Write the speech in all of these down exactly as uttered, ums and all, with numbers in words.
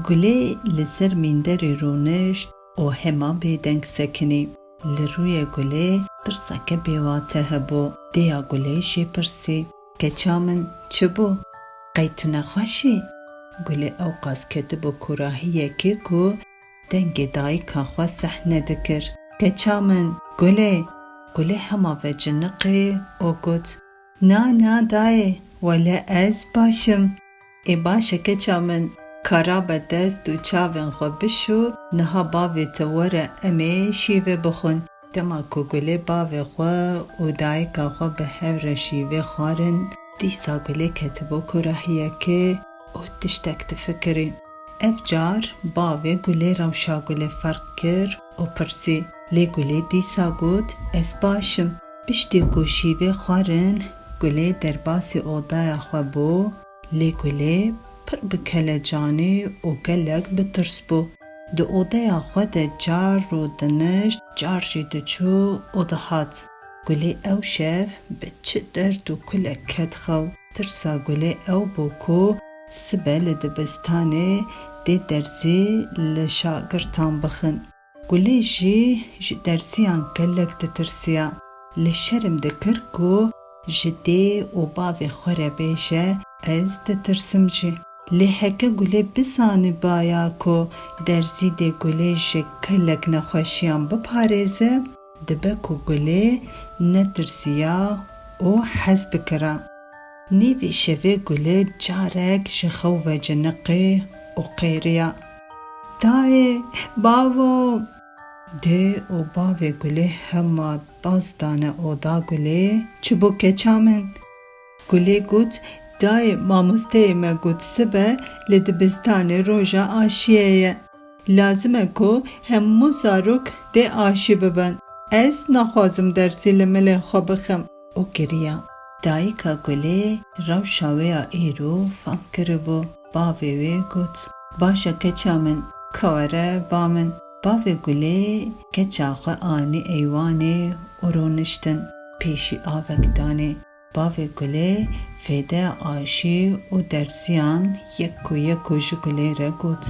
Gulê li ser mînderê rûnişt û hema bêdeng sekinî. Li rûyê Gulê tirseke bêwate hebû. Dêya Gulê jê pirsî, "Keça min, çi bû? Qey tu nexweş î?" Gulê ewqas ketibû kûrahiyekê ku dengê dayika xwe seh nedikir. "Keça min, Gulê!" Gulê hema veciniqî û got, "Na, na dayê, wele ez baş im." "Ê baş e keça min, ka rabe dest û çavên xwe bişû, niha bavê te were em ê şîvê bixwin." Dema ku Gulê bavê xwe û dayika xwe bi hev re şîvê xwarin, dîsa Gulê ketibû kûrahiyekê û tiştek difikirî. Ev car bavê Gulê rewşa Gulê ferq kir û pirsî. Lê Gulê dîsa got, "Ez baş im." Piştî ku şîvê xwarin, Gulê derbasî odaya xwe bû, lê Gulê pir bi kelecanî û gelek bi tirs bû. Di odeya xwe de car rûdinişt, car jî diçû û dihat. Gulê ew şev bi çi derd û kulek ket xew. Tirsa Gulê ew bû ku sibe li dibistanê dê derzî li şagirtan bixin. Gulê jî ji derziyan gelek ditirsiya. Lê şerm dikir ku ji dê û bavê xwe re bêje, "Ez ditirsim jî." Lê heke Gulê bizanibaya ku derzî dê Gulê ji gelek nexweşiyan biparêze, dibe ku Gulê netirsiya û hez bikira. Nîvê şevê Gulê carek ji xew veciniqî û qêriya, "Dayê, bavo!" Dê û bavê Gulê hema baz dane oda Gulê, "Çi bû keça min?" Gulê got, "Dayê, mamosteyê me got sibe li dibistanê roja aşiyê ye. Lazim e ku hemû zarok dê aşî bibin. Ez naxwazim dersî li milê xwe bixim." Û giriya. Dayika Gulê rewşa wê ya îro fam kiribû. Bavê wê got, "Baş e keça min, ka were ba min." Bavê Gulê keça xwe anî eywanê û rûniştin. Pêşî avek danê. Bavê Gulê fêdeya aşî û derziyan yek ku yek ku ji Gulê re got,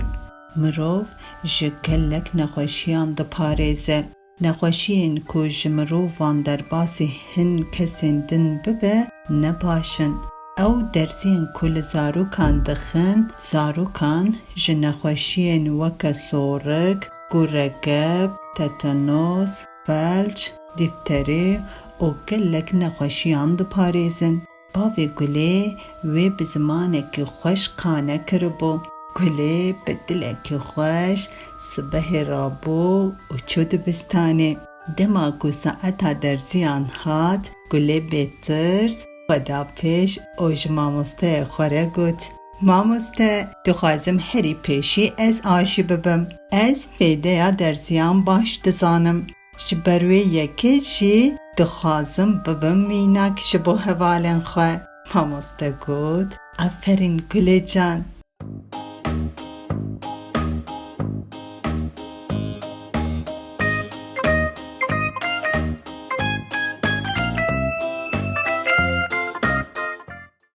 "Mirov ji gelek nexweşiyan diparêze. Nexweşiyên ku ji mirovan derbasî hin kesên din bibe, ne baş in. Ew derziyên ku li zarokan dixin, zarokan ji nexweşiyên weke sorik, guregep, tetanos, felç, dîfterî û gelek nexweşiyan diparêzin." Bavê Gulê wê bi zimanekî xweş qane kiribû. Gulê bi dilekî xweş sibehê rabû û çû dibistanê. Dema ku saeta derziyan hat, Gulê bêtirs xwe da pêş û ji mamosteyê xwe re got, "Mamoste, dixwazim herî pêşî ez aşî bibim. Ez fêdeya derziyan baş dizanim. Ji ber wê yekê jî dixwazim bibim mînak ji bo hevalên xwe." Mamoste got, "Aferîn Gulê can,